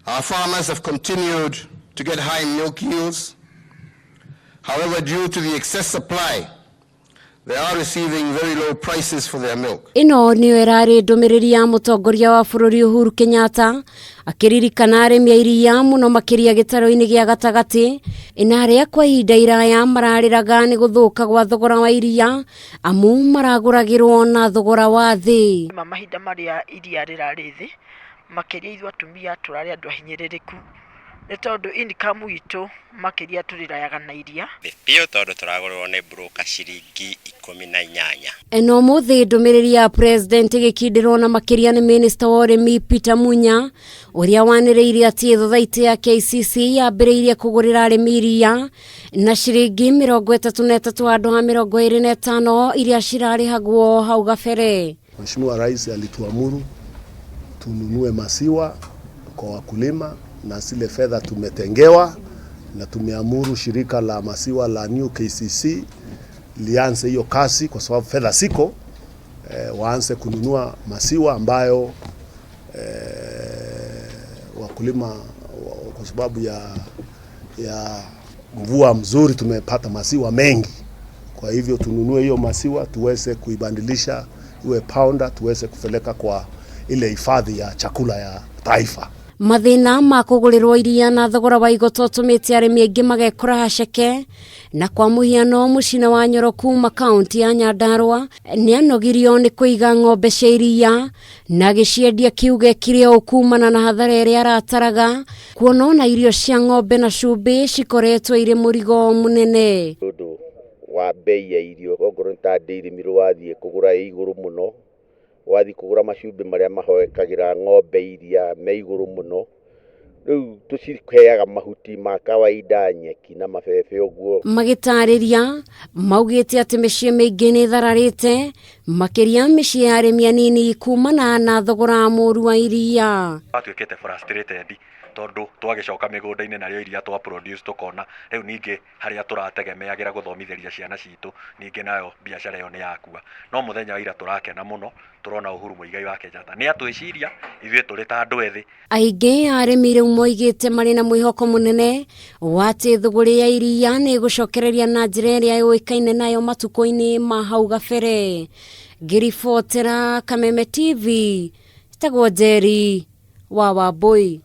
Our farmers have continued to get high milk yields. However, due to the excess supply, they are receiving very low prices for their milk. Ĩno nĩyo ĩrarĩ ndũmĩrĩri ya mũtongoria wa bũrũri Uhuru Kenyatta akĩririkana arĩmi a iria mũno makĩria gĩtarũ-inĩ gĩa gatagatĩ na arĩa kwa ihinda iraya mararĩraga nĩ gũthũka gwa thogora wa iria amu maragũragĩrwo na thogora wa thĩ. Ma mahinda marĩa iria rĩrarĩ thĩ, makĩria ithuĩ atumia tũrarĩ andũ ahinyĩrĩrĩku, nĩ tondũ income itũ makĩria tũrĩrayaga na iria. Thĩ biũ tondũ tũragũrĩrwo nĩ broker ciringi 18. Na ũmũthĩ ndũmĩrĩri ya president ĩgĩkindĩrwo na makĩria nĩ minista wa ũrĩmi Peter Munya ũrĩa wanĩrĩire atĩ thothaitĩ ya KCC yambĩrĩirie kũgũrĩra arĩmi iria na ciringi 33 handũ ha 25 iria cirarĩhagwo hau gabere. Mheshimiwa Rais alituamuru tununue maziwa kwa wakulima na zile fedha tumetengewa, na tumeamuru shirika la maziwa la New KCC lianze hiyo kazi kwa sababu fedha ziko, waanze kununua maziwa ambayo wakulima kwa sababu ya mvua mzuri tumepata maziwa mengi. Kwa hivyo tununue hiyo maziwa tuweze kuibadilisha iwe powder, tuweze kupeleka kwa ile hifadhi ya chakula ya taifa. Mathĩna ma kũgũrĩrwo iria na thogora wa igoto ũtũmĩte arĩmi aingĩ magekora haceke, na kwa mũhiano mũcina wa Nyoro kuma kaunti ya Nyandarua nĩ anogirio nĩ kũiga ng'ombe cia iria na agĩciendia kiuge kire ũũ kumana na hathara ĩrĩa arataraga kuona ona irio cia ng'ombe na cumbĩ cikoretwo irĩ mũrigo mũnene. Ũndũ wa bei ya irio okorwo nĩ ta dairy meal wathiĩ kũgũra ĩ igũrũ mũno, wathiĩ kũgũra macumbĩ marĩa mahoekagĩra ng'ombe iria me igũrũ mũno. Rĩu tũciheaga mahuti ma kawaida, nyeki na mabebe ũguo. Magĩtarĩria maugĩte atĩ mĩciĩ mĩingĩ nĩ ĩthararĩte makĩria mĩciĩ ya arĩmi anini kumana na thogora mũru wa iria. Twatuĩkĩte frustrated tondũ twagĩcoka mĩgũnda-inĩ narĩo iria twa produce tũkona rĩu ningĩ harĩa tũrategemeagĩra gũthomithĩria ciana citũ ningĩ nayo biacara ĩyo nĩ yakua. No mũthenya wa ira tũrakena mũno tũrona Uhuru Muigai wa Kenyatta nĩ atwĩciria ithuĩ tũrĩ ta andũ ethĩ. Aingĩ a arĩmi rĩu moigĩte marĩ na mwĩhoko mũnene wa atĩ thũgũrĩ ya iria nĩ ĩgũcokereria na njĩra ĩrĩa yũĩkaine nayo matukũ-inĩ ma hau gabere. Ngĩribotera Kameme TV, tagwo Njeri wa Wambui.